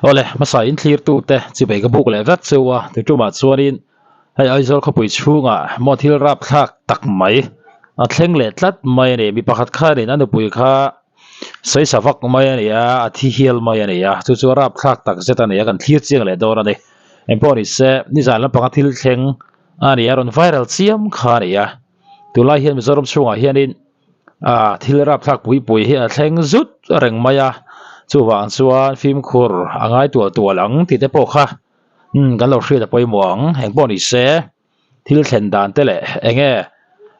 Awle, hmasa in thlirtute chibei ka buk leh vek cheu a, ti tumah chuanin hei Aizawl khawpui chhungah maw thil rapthlak tak mai a thleng leh tlat mai a ni. Mi pakhat khanin a nupui kha sawi sa vak mai a ni a, a thi hial mai a ni a, chu chu a rapthlak tak zet a ni a, kan thlir chiang leh dawn a ni. Engpawh ni se, nizan lampanga thil thleng a ni a, rawn viral chiam kha a ni a, tunlai hian Mizoram chhungah hianin Ah thil rapthlak pui pui hi a thleng zut reng mai a, chuvang chuan fimkhur a ngai tual tual ang tih te pawh kha umm kan lo hriat a pawimawh ang, engpawh ni se thil thlen dan te leh eng nge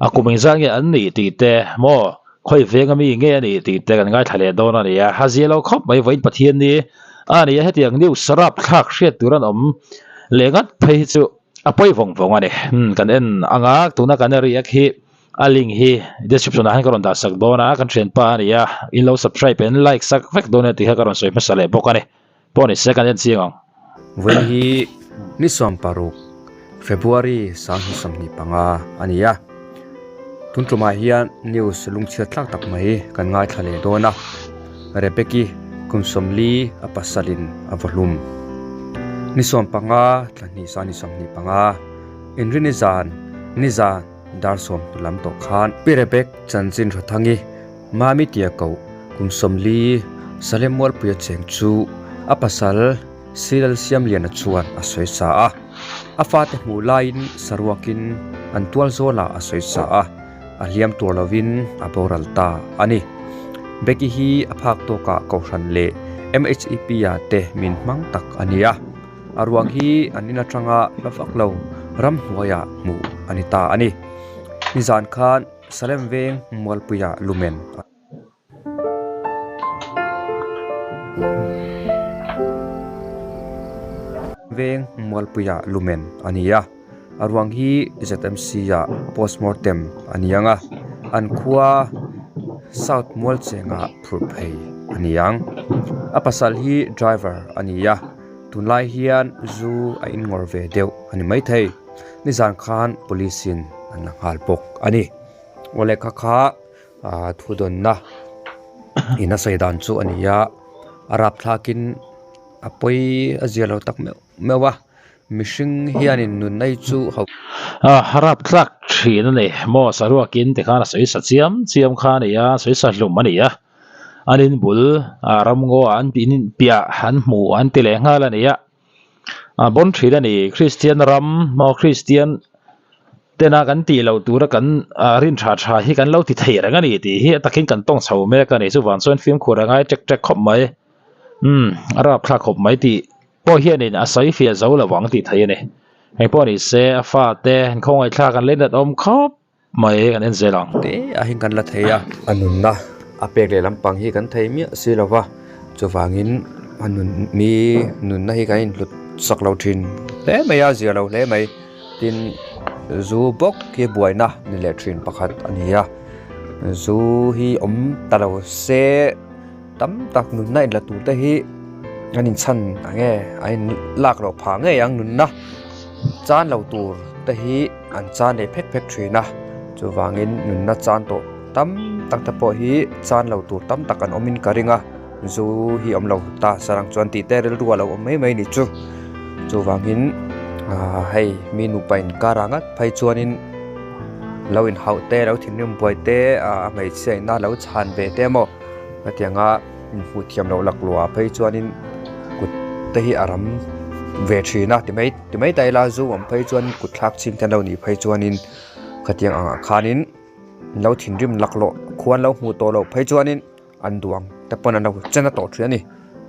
a kum engzat nge an nih tih te maw khawi veng ami nge a nih tih te kan ngaithla leh dawn a ni a, a zia lo khawp mai vawiin Pathian ni a ni a, hetiang news rapthlak hriat tur an awm leh ngat phei hi chu a pawi vawng vawng a ni, umm kan en ang a tuna kan react hi. A link hi description ah hian ka rawn dah sak dawn a, kan thianpa a ni a, in lo subscribe in like sak vek dawn a tih kha ka rawn sawi hmasa leh bawk a ni. Pawh ni se kan en chiang ang. Vawiin hi ni 16 February 2025 a ni a, tun tumah hian news lungchhiat thlak tak mai kan ngaithla leh dawn a, Rebecca kum 40 a pasalin a vaw hlum. Ni 15 thla hnih sang ni 25 Inrini zan nizan Dar 10 lam tawh khan Pi Rebek chanchin Rawthangi Mami tia koh kum 40 Salem Mualpuia cheng chu a pasal Silal Siamliana chuan a sawi sa a. A fate hmuh laiin saruakin an tual zawlah a sawi sa a, a hliam tur lovin a boral ta a ni. Becky hi a phak tawkah Kohhran leh MHEP-ah te min hmang tak a ni a. A ruang hi an in atanga hla vak lo ramhnuaiah hmuh a ni ta a ni. Nizan khan Salem veng Mualpuia lumen a veng Mualpuia lumen a ni a. A ruang hi ZMC ah postmortem a ni ang a, an khua South Mualchengah phurh phei a ni ang. A pasal hi driver a ni a. Tunlai hian zu a inngawr ve deuh a ni maithei. Nizan khan police in an la nghal bawk a ni. Aw lehkha kha ah thu dawnna in a sawi dan chu a ni a, a rapthlakin a pawi a zia lo tak meuh meuh a, mihring hianin nunna hi chu ho. A rapthlak thin a ni. Maw saruakin tikhan a sawi sa chiam chiam kha a ni a, sawi sa hlum a ni a. An in bul ah ramngaw ah an in piah an hmu an ti leh nghal a ni a a bawn thin a ni Kristian ram maw Kristian tena kan tih loh tura kan ah rin tha tha hi kan lo ti thei reng a ni tih hi a takin kan tawng chho mek a ni chuvang chuan fimkhur a ngai tek tek khawp mai umm a rapthlak khawp mai tih pawh hianin a sawi fiah zo lo ang tih theih a ni engpawh ni se a fate an khawngaihthlak an lei nat awm khawp. Mai kan en zel ang. Te ah hian kan la thei a. A nunna a pek leh lampang hi kan thei miah si lo va, chuvangin a nun mi nunna hi kan inhlut sak lo thin hle mai a, zia lo hle mai. Tin, zu bawk hi buaina ni leh thin pakhat a ni a, zu hi awm ta lo se tam tak nunna inla tur te hi an inchhan ang nge an inlak loh phah ngei ang nunna chan lo tur te hi. An chan leh phek phek thin a, chuvangin nunna chan tawh tam tak te pawh hi chan lo tur tam tak an awmin ka ring a, zu hi awm lo ta sarang chuan tih te rilru a lo awm mai mai ni chu. Chuvangin aaa hei mi nupa inkar ah ngat phei chuanin lo inhauh te lo thinrim buai te a hmeichhia ina lo chhan ve te emaw hetianga inhmuh thiam loh laklawh ah phei chuanin kut te hi a ram ve thin a ti mai. Ti mai ta ila zu awm phei chuan kut thlak ching te an lo nih phei chuanin khatiang angah khanin lo thinrim laklawh khuan lo hmuh tawh loh phei chuanin an duang te pawn an lo chen a tawh thin a ni.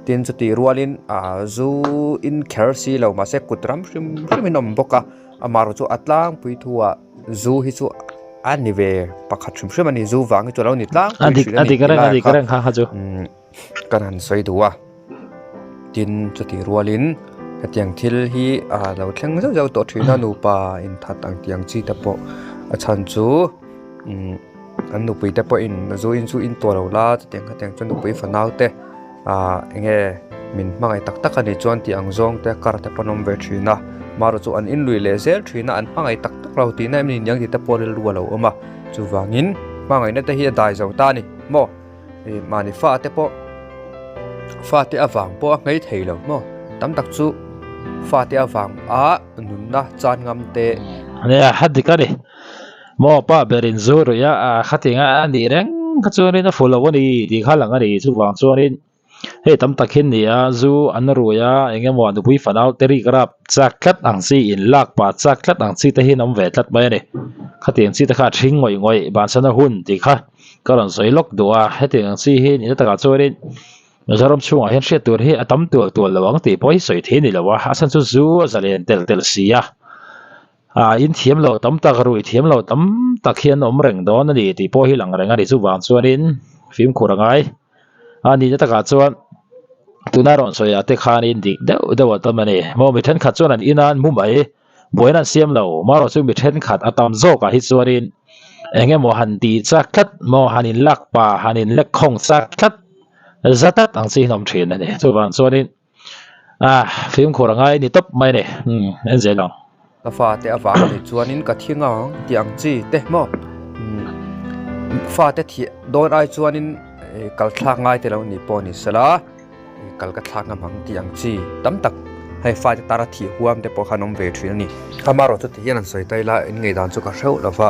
Tin chutih rualin ah zu in kher si lo mahse kut ram hrim hrim in awm bawk a amaherawh chu a tlangpui thu ah zu hi chu a ni ve pakhat hrim hrim a ni zu vang hi chu a lo ni tlangpui thin a ni tih lai ah kha kan han sawi duh a. Tin, chutih rualin hetiang thil hi ah lo thleng zauh zauh tawh thin a nupa inthat ang tih ang chi te pawh a chhan chu umm an nupui te pawhin zu in chu in tawh lo la chutiang khatiang chu nupui fanau te ah eng nge min hmangaih tak tak a nih chuan tih ang zawng te kar te pawh an awm ve thin a marawh chu an inlui leh zel thin a an hmangaih tak tak lo tihna em ni niang tih te pawh rilru a lo awm a chuvangin hmangaihna te hi a dai zo ta a ni maw. Mahni fa te pawh Fate avang pawh a nghei thei lo maw? Tam tak chu fate avang a nunna chan ngam te. Nia, a dik a ni. Maw pa berin zu ruih a, khatinga a nih reng kha chuanin a fu lo a ni tih kha lang a ni. Chuvang chuanin hei tam tak hi ni a, zu an rui a, eng emaw nupui fanau te rik rap chak tlat ang chi, in lak pah chak tlat ang chi te hi an awm ve tlat mai a ni. Khatiang chi te kha a thing ngawih ngawih bansana hun tih kha ka rawn sawi lawk duh a, hetiang ang chi hi nihna takah chuanin Mizoram chhungah hian hriat tur hi a tam tual tual lo ang tih pawh hi sawi thei a ni lo a, a chhan chu zu a zalen telh telh si a, ah in thiam loh tam tak ruih thiam loh tam tak hi an awm reng dawn a ni tih pawh hi lang reng a ni chuvang chuanin fimkhur a ngai a nihna takah chuan tuna rawn sawi ah te khanin dik deuh deuh a tam a ni maw mi thenkhat chuan an ina an mu mai buaina an siam lo marawh chu mi thenkhat a tam zawkah hi chuanin eng emaw han tih chak tlat maw han in lak pa han in lek khawng chak tlat za tlat ang chi hi an awm thin a ni chuvang chuanin ah fimkhur a ngai ni tawp mai a ni umm en zel ang. Ka fate avang a nih chuanin ka thi ngang tih ang chi te maw fate thih dawn ai chuanin kal thlak ngai te lo nih pawh ni sela kal ka thlak ngam ang tih ang chi tam tak hei fate tara thih huam te pawh khan awm ve thin a ni. Amaherawh chu ti hian an sawi ta ila in ngaihdan chu ka hreuh lo va,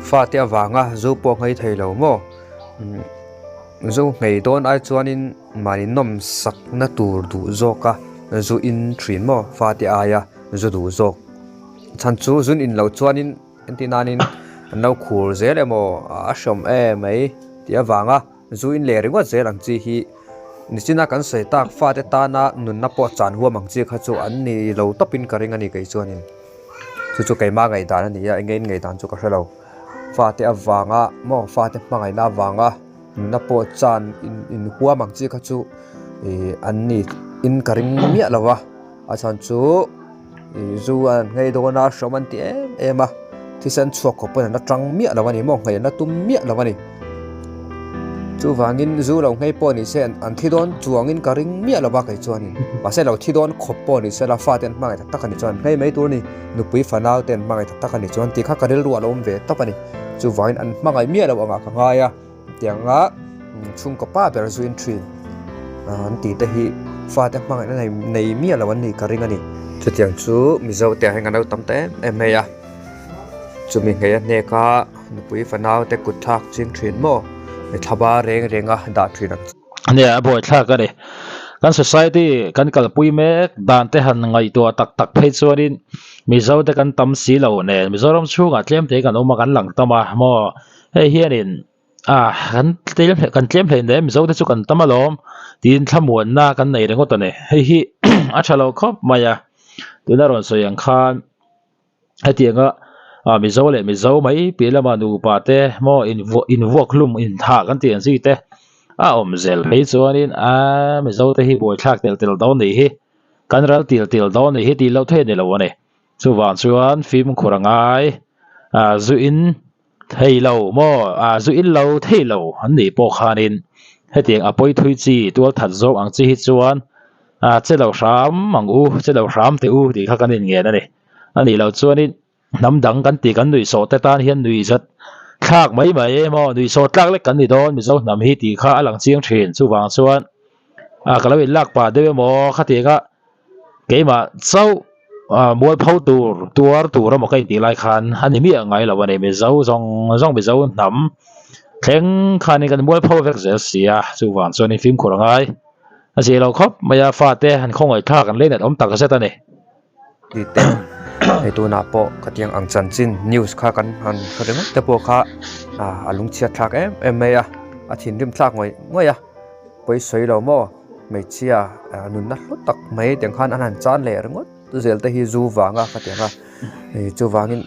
fate avanga zu pawh nghei thei lo maw zu nghei dawn ai chuanin mahni nawm sakna tur duh zawka zu in thin maw fate aia zu duh zawk chhan chu zun in loh chuanin entir nanin an lo khur zel emaw a hreawm em mai tih avanga zu in leh ringawt zel ang chi hi nichina kan sawi tak fate tana nunna pawh chan huam ang chi kha chu an ni lo tawpin ka ring a ni kei chuanin chu chu keimah ngaihdan a ni a enge in ngaihdan chu ka hre lo fate avanga maw fate hmangaihna avanga nunna pawh chan in in huam ang chi kha chu ih an ni in ka ring miah lo va. A chhan chu ih zu an nghei dawn a hrawm an ti em em a thisen chhuak khawp pawn an la tang miah lo a ni maw nghei an la tum miah lo a ni chuvangin zu lo nghei pawh ni se an thi dawn chuangin ka ring miah lo va kei chuanin mahse lo thi dawn khawp pawh ni se la fate an hmangaih tak tak a ni chuan nghei mai tur a ni nupui fanau te an hmangaih tak tak a ni chuan tih kha ka rilru a lo awm ve tawp a ni chuvangin an hmangaih miah lo angah ka ngai a. Tianga chhungkaw pa ber zuin thin an tih te hi fate hmangaihna nei nei miah lo an nih ka ring a ni. Chutiang chu Mizo te ah hian kan lo tam ta em em mai a, chumi ngei a hnek a nupui fanau te kut thlak ching thin maw thlaba reng reng a dah thin ang chu. Nia a buaithlak a ni. Kan society kan kalpui mek dan te han ngaihtuah tak tak phei chuanin Mizo te kan tam si lo nen Mizoram chhungah tlem te kan awm a kan lang tam a maw Hei hianin ah kan tlem kan tlem hlein hle Mizo te chu kan tam alawm tiin thlamuanna kan nei ringawt a ni. Hei hi a tha lo khawp mai a, tuna rawn sawi ang khan hetianga ah Mizo leh Mizo mai piah lama nupa te maw invuah invuak hlum inthah kan tih ang chi te a awm zel phei chuanin ah Mizo te hi buaithlak tel tel dawn nih hi kan ral til til dawn nih hi tih loh theih a ni lo a ni. Chuvang chuan fimkhur a ngai ah zu in. Thei lo maw? Ah zu in lo thei lo an nih pawh khanin hetiang a pawi thui chi tual that zawk ang chi hi chuan ah che lo hram ang u, che lo hram teh u tih kha kan inngen a ni. A nih loh chuanin hnam dang kan tih kan nuihsawh te tan hian nuihzat thlak mai mai emaw nuihsawh tlak lek kan ni dawn Mizo hnam hi tih kha a lang chiang thin. Chuvang chuan ah ka lo inlak pah deuh emaw khatianga Keimah chauh mualpho tur tuar tur emaw ka intih lai khan a ni miah ngai lo a ni. Mizo zawng zawng Mizo hnam thleng khanin kan mualpho vek zel si a, chuvang chuanin fimkhur a ngai. A zia lo khawp mai a, fate han khawngaih thlak an leinat awm tak zet a ni. Tih te hei tunah pawh khatiang ang chanchin news kha kan han hre ringawt te pawh kha a lungchhiat thlak em em mai a, a thinrim thlak ngawih ngawih a, pawi sawi lo maw? Hmeichhia nunna hlu tak mai tiang khan an han chan leh ringawt zel te hi zu vanga ka ti ang a chuvangin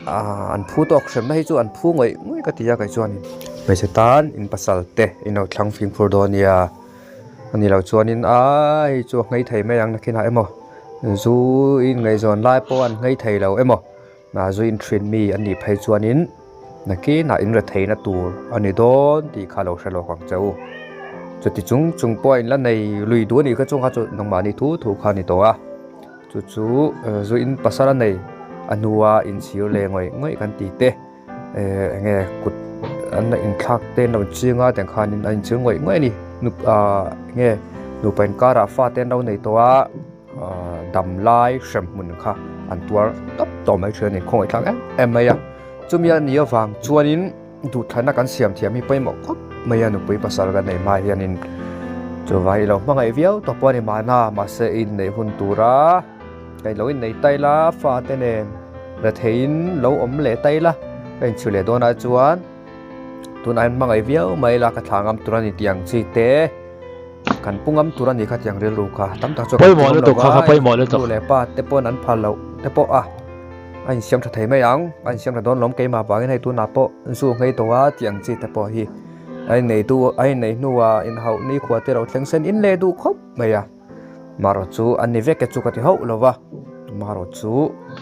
an phu tawk hremna hi chu an phu ngawih ngawih ka ti a kei chuanin. Hmeichhe tan in pasal te in lo thlang fimkhur dawn nia a ni lo chuanin a hei chu a nghei thei mai ang nakhinah emaw zu in ngaihzawn lai pawh an nghei thei lo emaw. Hna zu in thin mi an nih phei chuanin nakinah in retheihna tur a ni dawn tih kha lo hre lawk ang che u. Chuti chung chung pawh in la nei lui duh a nih kha chung kha chu nangmahni thu thu kha a ni tawh a. Chu chu zu in pasal a nei a hnua inchhir leh ngawih ngawih kan ti te eng nge kut an la inthlak te an lo ching a tiang khanin a inchhir ngawih ngawih a ni. Eng nge. Nupa inkarah fate an lo nei tawh a, damlai hremhmun kha an tuar tawp tawh mai thin a ni, khawngaihthlak em em mai a. Chumi a nih avang chuanin duhthlanna kan siam thiam hi pawimawh khawp mai a, nupui pasal kan nei hma hianin chuvang i lo hmangaih viau tawh pawh a ni mahna, mahse i inneih hun tura ka lo innei ta ila fate nen retheiin lo awm leh ta ila ka inchhir leh dawnah chuan tunah hian hmangaih viau mai ila ka thla ngam tur a ni tih ang chi te kan pu ngam tur a ni kha tiang rilru kha tam tak chuan kan pu ngam lo va nu leh pa te pawn an phal loh te pawh a a insiam tha thei mai ang a insiam tha dawn lawm keimah vangin hei tunah pawh zu nghei tawh a tih ang chi te pawh hi a innei duh a innei hnuah inhauh nikhua te lo thleng sen in leh duh khawp mai a. Marawh chu an ni vek e chu ka ti hauh lo va, marawh chu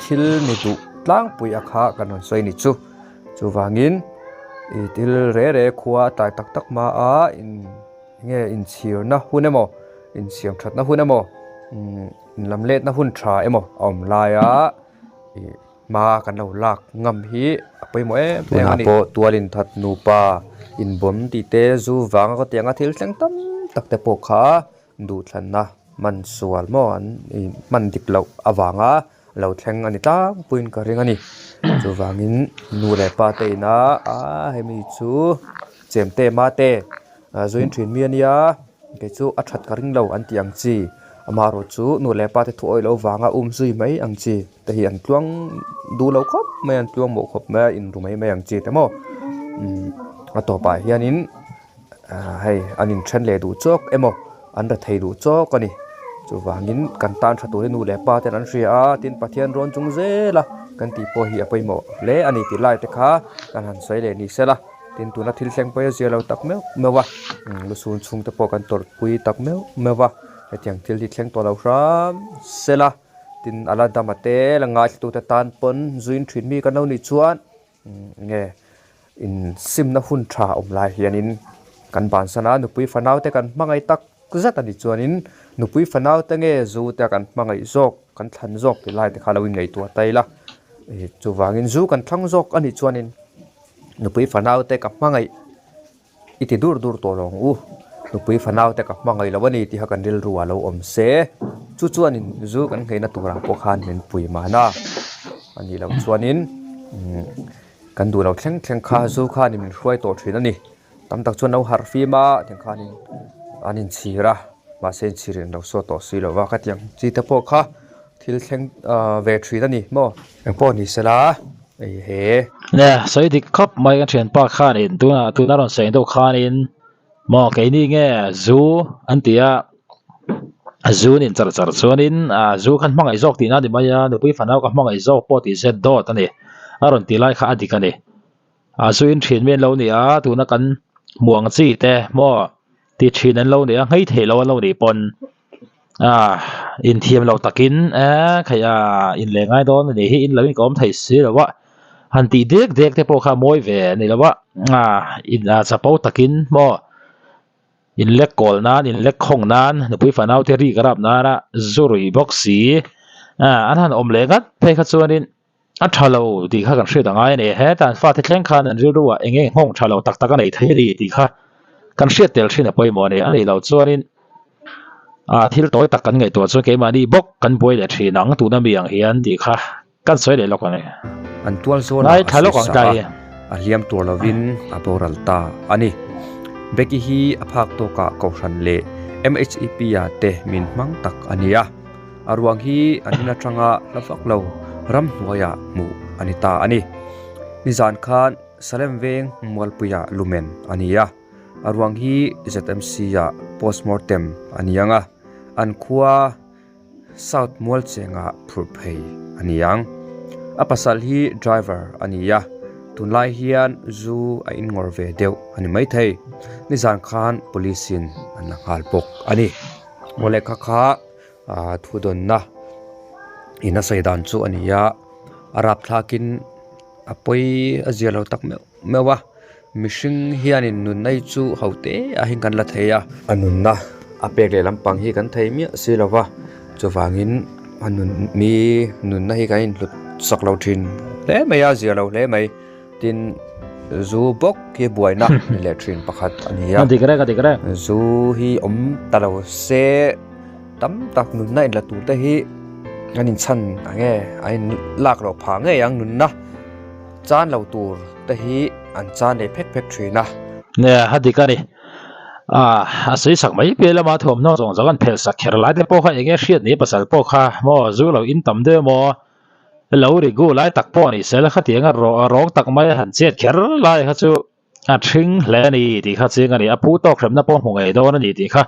thil ni duh tlangpui a kha kan rawn sawi ni chu. Chuvangin i thil re re khua a tlai tak tak hma a in nge inchhirna hun emaw insiam thatna hun emaw umm inlamletna hun tha emaw a awm laia ih hma kan lo lak ngam hi a pawimawh em em a ni. Tunah pawh tual inthat nupa inbawm tih te zu vanga ka tiang a thil thleng tam tak te pawh kha Duhthlanna hman sual maw an hman dik loh avanga lo thleng a ni tlangpuiin ka ring a ni. Chuvangin nu leh pa te ina aa hemi chu chemte mate zuin thin mi a nia kei chu a that ka ring lo an tih ang chi amaherawh chu nu leh pa te thu awih loh vanga um zui mai ang chi te hi an tluang duh lo khawp mai a an tluang mawh khawp mai a inru mai mai ang chi te maw a tawpah hianin. Ahh hei an inthen leh duh chawk emaw an ra thei duh chawk a ni chuvangin kan tan tha turin nu leh pa ten an hria a tin Pathian rawn chung zel a kan tih pawh hi a pawimawh hle a ni tih lai te kha kan han sawi leh ni sela tin tuna thil thleng pawh hi a zia lo tak meuh meuh a lusun chhung te pawh kan tawrh pui tak meuh meuh a hetiang thil hi thleng tawh lo hram sela tin a la dam a te la ngaithlatute tan pawn zuin thin mi kan lo nih chuan. Nge insimna hun tha awm lai hianin kan bansan a, nupui fanau te kan hmangaih tak zet a nih chuanin nupui fanau te nge zu te kan hmangaih zawk kan thlan zawk tih lai te kha lo inngaihtuah ta ila ih chuvangin zu kan thlang zawk a nih chuanin nupui fanau te ka hmangaih I ti dur dur tawh lo ang u, nupui fanau te ka hmangaih lo a ni tih kha kan rilru ah lo awm se, chu chuanin zu kan ngheina turah pawh khan min pui mahna a nih loh chuanin umm kan duh lo thleng thleng kha zu khanin min hruai tawh thin a ni, tam tak chuan lo harh fim a tiang khanin an inchhir a mahse inchhir in lo saw tawh si lo va khatiang chi te pawh kha thil thleng ah ve thin a ni maw engpawh ni sela. Hei he. Nia, sawi dik khawp mai kan thianpa khanin tunah tuna rawn sawi deuh khanin maw keini nge zu an ti a, zu an in char char chuanin ah zu khan hmangaih zawk tihna a ni mai a, nupui fanau ka hmangaih zawk pawh tih zet dawt a ni, a rawn ti lai kha a dik a ni. A zu in thin mi an lo ni a, tuna kan hmuh ang chi te maw ti thin an lo ni a, nghei theih loh an lo nih pawn. Ah inthiam lo takin eh khaih a inleh ngai dawn a nih hi in lo in ka awm thei si lo a han tih dek dek te pawh kha a mawi ve a ni lo a ah in ah chapo takin maw in lek kawl nan in lek khawng nan nupui fanau te rik a rap nana zu ruih bawk si ah an han awm leh ngat phei kha chuanin. A tha lo tih kha kan hriat a ngai a ni. Heta an fate thleng khan an rilru ah eng eng nghawng tha lo tak tak a nei thei a ni tih kha kan hriat tel thin a pawimawh a ni. A nih loh chuanin ah thil tawi tak kan ngaihtuah chuan keimahni bawk kan buai leh thin ang tuna mi ang hian tih kha kan sawi leh lawk ang e. An tual zawn ah a sawi sa a, a hliam tur lovin a boral ta a ni. Becky hi a phak tawkah Kohhran leh MHEP ah te min hmang tak a ni a. A ruang hi an in atanga hla vak lo ramhnuaiah hmuh a ni ta a ni. Nizan khan Salem veng Mualpuiah lumen a ni a, a ruang hi ZMC ah postmortem a ni ang a, an khua South Mualchengah phurh phei a ni ang. A pasal hi driver a ni a, tunlai hian zu a inngawr ve deuh a ni maithei. Nizan khan police in an la nghal bawk a ni. Aw lehkha kha. Ahh thu dawnna in a sawi dan chu a ni a a rapthlakin a pawi a zia lo tak meuh meuh a mihring hianin nunna hi chu ho te ah hian kan la thei a. A nunna a pek leh lampang hi kan thei miah si lo va chuvangin a nun mi nunna hi kan inhlut sak lo thin hle mai a zia lo hle mai tin. Zu bawk hi buaina ni leh thin pakhat a ni a. A dik reng a dik reng. Zu hi awm ta lo se tam tak nunna inla tur te hi an inchhan ang e, an in lak loh phah ngei ang nunna chan lo tur te hi an chan leh phek phek thin a. Nia a dik a ni. Ah a sawi sak mai piah lama thuamhnaw zawng zawng an phelh sak kher lai te pawh kha eng nge hriat ni pasal pawh kha maw zu lo in tam deuh emaw Lo ri gu lai tak pawh a ni sel, khatianga rawng tak mai a han chet kher lai kha chu a thring hle a ni tih kha chiang a ni. A phu tawk hremna pawh hmu ngei dawn a ni tih kha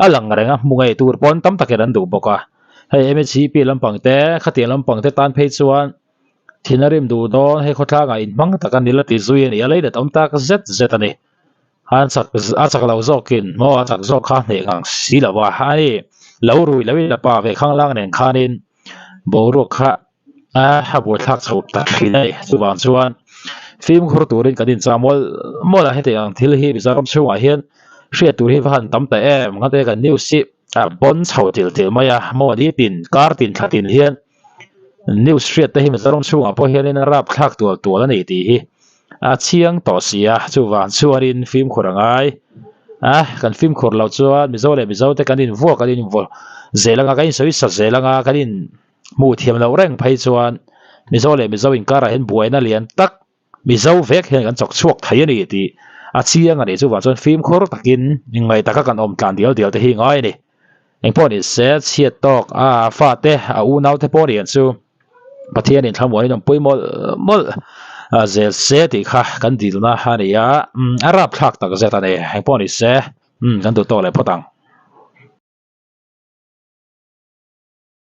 a lang reng a, hmu ngei tur pawn tam takin an duh bawk a. Hei MHCP lampang te, khatiang lampang te tan phei chuan thin a rim duh dawn, hei khawtlangah inhmang tak a ni la ti zui a ni, a leilet awm tak zet zet a ni. A chak a chak lo zawkin maw a chak zawk kha hneh ngang si lo a, a ni lo rui lo in a pa ve khanglang nen khanin boruak kha a buaithlak chho ta thin a ni. Chuvang chuan fimkhur turin kan inchah mual mual a, hetiang ang thil hi Mizoram chhungah hian hriat tur hi va han tam ta em, ngate kan news hi a pawn chho til til mai a, maw nitin kar tin thla tin hian news hriat te hi Mizoram chhungah pawh hianin a rapthlak tual tual a ni tih hi. A chiang tawh si a, chuvang chuanin fimkhur a ngai a, kan fimkhur loh chuan Mizo leh Mizo te kan invuak kan invaw zel anga, kan insawi sa zel anga, kan in hmuh thiam loh reng phei chuan Mizo leh Mizo inkarah hian buaina lian tak Mizo vek hian kan chawk chhuak thei a ni tih a chiang a ni. Chuvang chuan fimkhur takin ingaih taka kan awm tlan dial dial te hi ngai a ni. Engpawh ni se chhiat tawk a fate a unaute pawh ni ang chu. Pathianin thlamuanin awmpui mawlh mawlh zel se tih kha kan dilna a ni a, a rapthlak tak zet a ni. Engpawh ni se, kan duh tawk leh phawt ang.